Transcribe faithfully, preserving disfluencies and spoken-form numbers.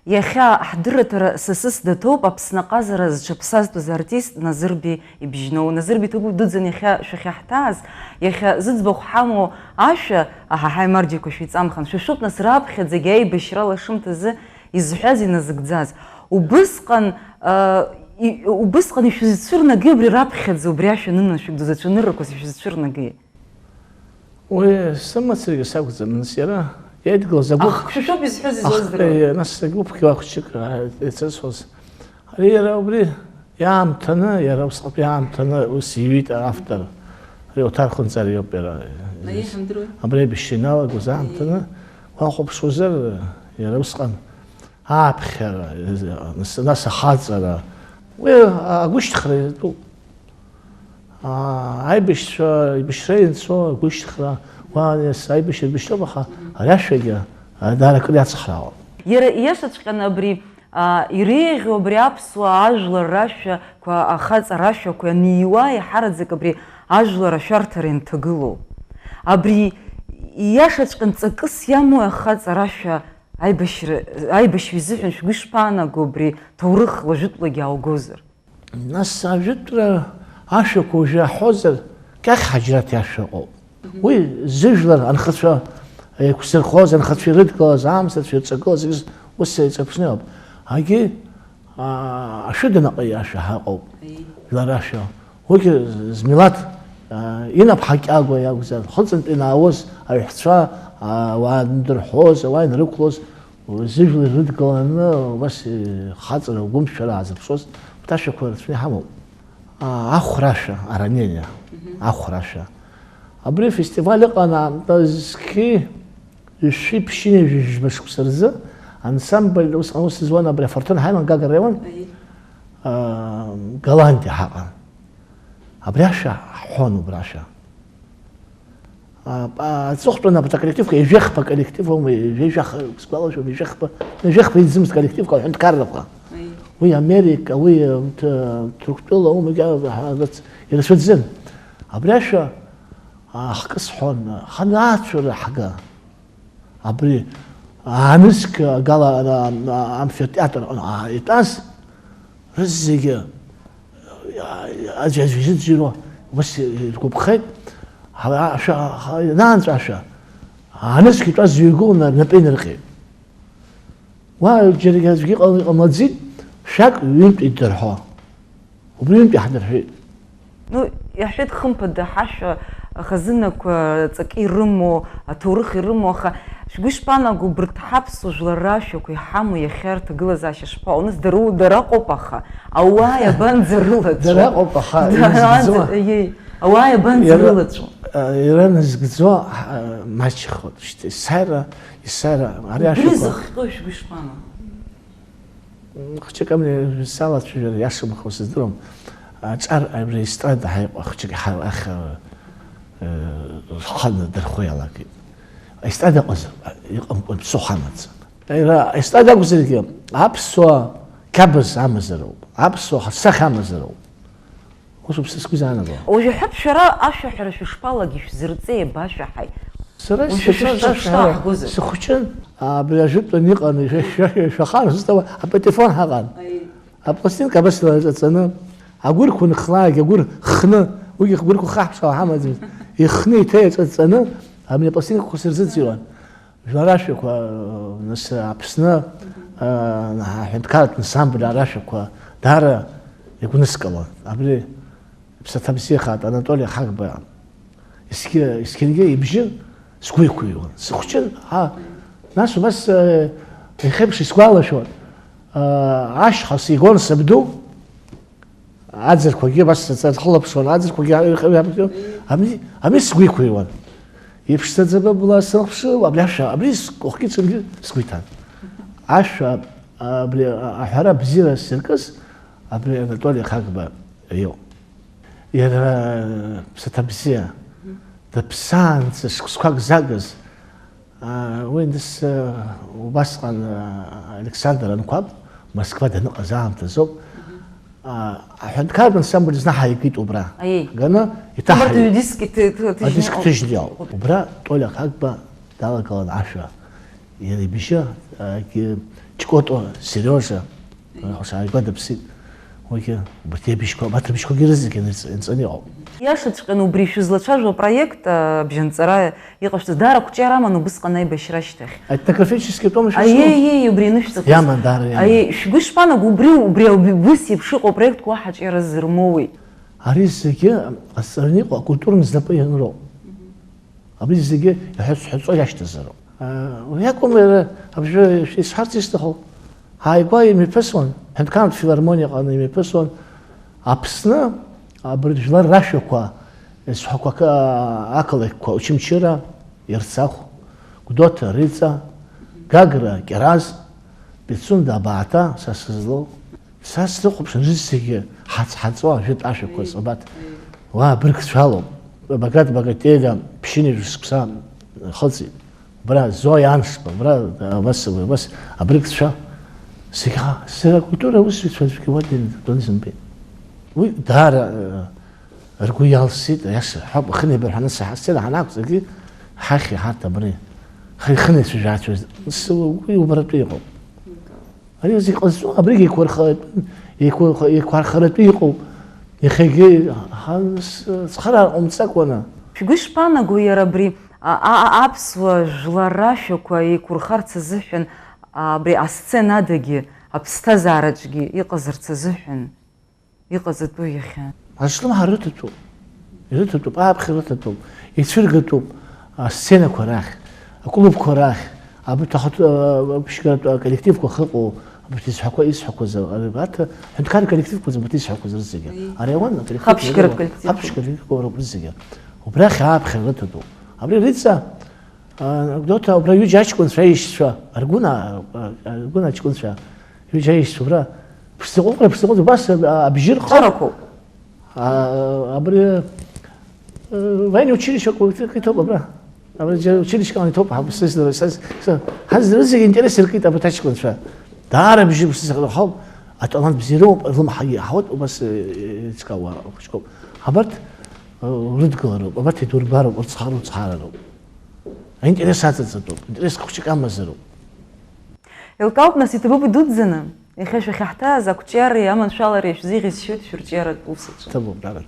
Иахьа ҳдырраҭара сасыс даҭоуп Аԥсны аҟазара зҽаԥсазтәыз артист Назырби ибжьноу. Назырби, ҭабуп дуӡӡан иахьа шәахьаҳҭааз, иахьа зыӡбахә ҳамоу ашәа, аҳаҳаи, марџьақәа шәиҵамхан, шәышәуп, нас, раԥхьаӡагьы аибашьра лашымҭазы изҳәаз, иназыгӡаз. Убысҟан, а, и-, убысҟан ишәызцәырнагеи абри раԥхьаӡа убри ашәа анынашәыгӡоз, ацәаныррақәа шәызцәырнагеи? Уи сымацарагьы сакәӡам, нас иара иаидгылаз агәыԥ. Аха шәышәоуп изҳәаз, излаздыруа. Аха, нас агәыԥгьы уа хәыҷык, а, ицызфоз. Ари иара убри иаамҭаны, иара усҟатәи аамҭаны ус иҩит автор. Ари Оҭар Хәынҵариоуп иара. Аиеи, ҳамдыруеи. Абри аибашьра иналагоз аамҭаны, уахәаԥшуазар, иара усҟан ааԥхьара, нас, нас ахаҵара. Уи агәышьҭхра иатәуп. Аа, аибашьцәа, аибашьра ианцо агәышьҭхра, уа, нас, аибашьра еибашьроуп, аха ари ашәагьы, а, даара акыр иацхраауан. Иара ииашаҵәҟьаны абри, а, иреиӷьу абри аԥсуа ажәлар рашәақәа, ахаҵа рашәақәа аниуа, еиҳараӡак абри ажәлар ашәарҭара инҭагылоу. Абри ииашаҵәҟьан ҵакыс иамоу ахаҵа рашәа аибашьра, аибашьҩы изыҳәан шәгәы ишԥаанаго абри ҭоурых уажәытәлагьы ааугозар? Нас ажәытәра ашәақәа уажәы аҳәозар, Кьахь Ҳаџьраҭ иашәа ыҟоуп. Мгм. Уи зыжәлар анхацәа еиқәзырхоз, анхацәа ирыдгылаз, аамсҭацәа ирҿагылаз, ус еиҿырԥшны иҟоуп. Агьи, аа, ашәыданаҟа иашәа ҳәа ыҟоуп. Аиеи. Жәлар рашәа. Уигьы змилаҭ, аа, Инап Ҳакьагәа иакәзар, хыҵынтә инаауаз аҩҳәцәа, аа, ауаа андырҳәоз, ауаа инрықәлоз, зыжәлар ирыдгыланы, убас, э, хаҵара, гәымшәара аазырԥшуаз, урҭ ашәақәа рацәаны иҳамоуп. А, ахәрашәа, аранение, Мгм. ахәрашәа. Абри афестиваль ыҟан аамҭазқьи ҩышәи ԥшьынҩажәи жәба шықәса рзы, ансамбль усҟан аус зуан абри афортуна ҳаиман, Гагра араион, Аиеи. а, Голландиа ҳаҟан. Абри ашәа ҳҳәон, убра ашәа. А, а, аҵыхәтәан абарҭ аколлективқәа, ҩажәи хԥа коллектив аума, ҩажәи жәаха, сгәалашәом, ҩажәи хԥа, ҩажәи хԥа иӡымыз коллективқәа, аҳәынҭқаррақәа. Аиеи. Уи Америка, уи, э, т-, Ҭырқәтәыла аума, егьа, ҳа-, рыц-, ирацәаӡын. Абри ашәа, а, ҳкы сҳәон, ҳанаацәыра ҳга. Абри, а, аныск, а, гала, а, а, амфитеатр, а, итәаз, рызегьы, а, аӡәы аӡәы изыӡырҩуа, ус иргәаԥхеит, ҳара ашәа, ҳа-, ианаанҵәа ашәа, аныск итәаз зҩагыланы рнапы инаркит. Уа џьаргьы аӡәгьы иҟам-, иҟамлаӡеит, шәак ҩынтә иддырҳәо. Убри ҩынтә иаҳдырҳәеит. Ну, иаҳҳәеит, хымԥада, ҳашәа хазынақәа ҵакы ирымоу, аҭоурых ирымоу, аха шәгәы ишԥаанаго, убарҭ ҳаԥсуа жәлар рашәақәа иҳамоу иахьа рҭагылазаашьа шԥаҟоу? Нас дара, дара ыҟоуп, аха ауаа иабанӡарылаҵәо? Дара ыҟоуп, аха Дара ирызгӡо. Ааӡа-, иеи, ауаа иабанӡарылаҵәо? Иара, а, иара назгӡо, а, маҷхоит, шьҭа есааира, есааира, ари Убри ашәақәа. Зыхҟьо шәгәы ишԥаанаго? М, хәыҷык амни салацәажәар иашамхо сыздыруам. Аҿар абри аестрада ҳаиҟәа хәыҷык ҳа-, ахь, э, рхы надырхо иалагеит. Аестрада ыҟазар, иҟамкәан ԥсыхәа амаӡам. Иара аестрада акәзаргьы, аԥсуа қьабз амазароуп, аԥсуа ҳасахь амазароуп. Ус уԥсы сгәы изаанаго. Уажәы ҳәа шәара ашәаҳәара шәышԥалагеи, шәзырҵеи, абашәаҳаи? Сара Уажәы схәыҷын, шәышәҭа сара шәышәҭа ҳгәызар? Схәыҷын, абри ажәытәан иҟан, ишәа-, шәа-, шәа-, шәахар зҭауа, апатефон ҳаҟан. Аиеи. Апластинка абас илаҵаҵаны, агәырқәа нхлаагь, агәыр хны, уигьы гәырқәа хаҳԥшаауа ҳамаӡамызт, ихны иҭеиҵаҵаны, абни апластинкақәа сырзыӡырҩуан. Жәлар рашәақәа, нас, Аԥсны, а, аҳәынҭқарратә ансамбль арашәақәа даара игәныскылон. Абри иԥсаҭа бзиахааит Анатоли Хагба. Есқьы-, есқьынгьы ибжьы сгәы иқәыҩуан. Сыхәҷын, а, нас убас, а, иахьеиԥш исгәалашәон, а, ашьха сигон сабду, Аӡырқәагьы абас сыцәа-, схылаԥшуан, аӡырқәагьы ами, ами сгәы иқәыҩуан. Иԥшӡаӡа бла сылхԥшыло, абри ашәа, абри с-, кәыхгьы ҽынгьы сгәы иҭан. Ашәа, абри а-, аҳәара бзиара сзыркыз, абри Анатоли Хагба иоуп. Иара ԥсаҭа бзиа, дыԥсаанӡа шықәсқәак загыз, Аа, уи нас, э, убасҟан, э, Александр Анқәаб Москва даныҟаз аамҭазоуп. Аа, аҳәынҭқарратә ансамбль зны ҳаигеит убра. Аиеи. Ганы, иҭаҳаит. Убарҭ ҩдиск иҭ-, иҭ-, иҭыжьны Адиск ыҟоуп. Ҭыжьны иҟоуп. Убра Толя Хагба далагылан ашәа. Иара ибжьы, егьи Ҷкәытәа Сериожа, ҳәа сааигәа дыԥсит. Уигьы, убарҭ ибжьқәа, абарҭ рыбжьқәагьы рызегьы нырҵ-, нҵәаны иҟоуп. Иашаҵәҟьаны убри шәызлацәажәо апроект, а, абжьанҵара иҟашәҵаз, даара ақәҿиара аман убысҟан аибашьра ашьҭахь. Аетнографический том шәызку? Аиеи, аиеи, убри анышәҵақәаз. Иаман, даара иаман. Аиеи, шәгәы ишԥанаго, убри, убри ус еиԥш иҟоу апроектқәа уаҳа аҿиара зырмоуеи? Ари зегьы ҟазҵараны иҟоу акультура знапы ианроуп. Абри зегьы иҳәа-, ҳәаҵо иашьҭазароуп. Уи акәым, иара абжьы исҳәарц исҭаху, ааигәа имҩаԥысуан, ҳәынҭқарратә филармониаҟны имҩаԥысуан, Аԥсны абыржәлар рашәақәа, зҳәақәа ақалақьқәа Очамчыра, Ерцахә, Гәдоуҭа, Риҵа, Гагра, Кьараз, Пицунда, Абааҭа, са сызлоу. Са срыхәаԥшын, рызегьы ҳаҵ-ҳаҵо ажәытә ашәақәа, абарҭ. Уа абыргцәа алоуп. Багат Багателиа ԥшьынҩажәа шықәса хыҵит. Убра Зоиа Аншба, убра, а, абас, абас абыргцәа. Зегь ҳа-, сара акультура аусзуҩцәа аӡәгьы уа дын-, дынзымбеит. Уи даара, э, ргәы иалсит, иаша ҳәа, ахынеибарҳәаны саҳа-, сцена ҳанақәҵагьы, ҳахь иҳарҭ абри. Ҳа-, ихынеицәажәацәаз, ус уи убаратәы иҟоуп. Ари зегь ҟазҵо, абригь еиқәырхаратәы, еиқәырха-, еиқәархаратәы иҟоуп. Иахьагьы ҳа-, с-, цхыраара ҟамҵакәаны. Шәгәы ишԥаанаго иара абри, а, а, а, аԥсуа жәлар рашәақәа еиқәырхарц азыҳәан, а, абри асценадагьы, аԥсҭазаараҿгьы иҟазарц азыҳәан? Иҟазатәу иахьа. Ашлымҳа рыҭатәуп. Ирыҭатәуп, ааԥхьа рыҭатәуп. Ицәыргатәуп асценақәа рахь, аклубқәа рахь, абарҭ ахатә-, а, аԥшьгаратә аколлективқәа ахьыҟоу, абарҭ изҳәақәа, исҳәақәаз, а, арҭ ҳәынҭқарратә коллективқәа, абарҭ исҳәақәаз рызегьы. Ари ауан аколлектив. Хаԥшьгаратә коллектив. Хаԥшьгаратә коллектив ауп рызегьы. Убрахь ааԥхьа рыҭатәуп. Абри Риҵа, а, анекдот, убра ҩыџьа аҷкәынцәа аишьцәа, Аргәына, а, а, Аргәына аҷкәынцәа, ҩыџьа аишьцәа, убра, ԥшӡаҟәыҟәра, ԥшӡаҟәыҟәра, убас, а, абжьы рхо. Ҿарақәоуп. А, абри, а, военный училище акәу иҭоуп абра. Абри џьара училищеҟны иҭоуп, ҳа, сыздыруа, са, са, ҳа зегьы интерес иркит абарҭ аҷкәынцәа. Даара абжьы ԥсыс ҳауп, аталант бзиа роуп, рлымҳагьы иаҳауеит, убас, э, э, еиҿкаауа хәыҷқәоуп. Абарҭ, э, урыдгылароуп, абарҭ идурбароуп, урцхар-, урцхарароуп. Аинтерес аҵаҵатәуп, интерес хәыҷык амазароуп. Еилкаауп, нас, иҭабуп идуӡӡаны, иахьа шәахьаҳҭааз ақәҿиареи аманшәалареи шәзеиӷьасшьоит шәырҿиаратә усаҿы. Ҭабуп, дара.